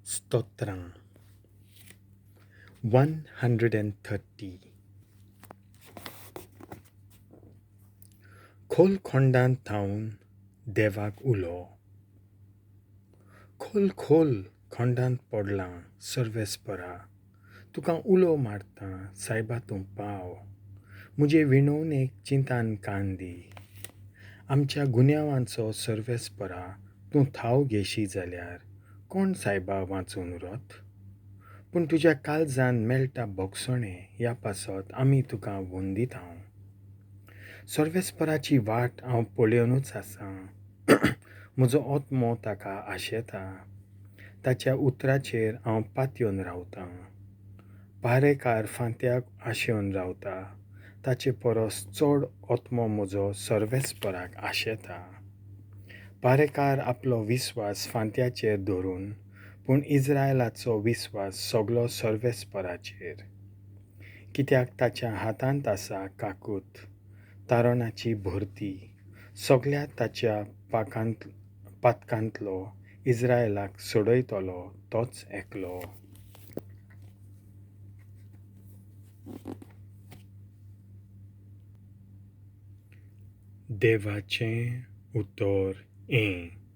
स्तोत्रां. 130. खोल खोंडांत थावन देवाक उलो. खोल खोल खोंडांत पडलां सर्वेस्परा, तुका उलो मारता सायबा तूं पाव. म्हजे विणवणेक चिंतान कान दी. आमच्या गुन्यांवांचो सर्वेस्परा तूं थाव घेशी जाल्यार कोण सायबा वांचून उरत? पूण तुज्या काळजान मेळटा भोगसणें ह्या पासत आमी तुका वंदिता. सर्वेस्पराची वाट हांव पळयोवनूच आसां. म्हजो आत्मो ताका आशेता. ताच्या उतराचेर हांव पातयेवन रावतां. पारेकार फांत्याक आशेवन रावता, ताचे परस चड आत्मो म्हजो सर्वेस्पराक आशेता. पारेकार आपलो विस्वास फांत्याचेर धरून, पूण इस्रायलाचो विस्वास सगलो सर्वेस्पराचेर. कित्याक ताच्या हातांत आसा काकूत, तारणाची भरती, सगल्या ताच्या पातकांतलो इस्रायलाक सोडयतलो तोच एकलो. देवाचें उतर हें.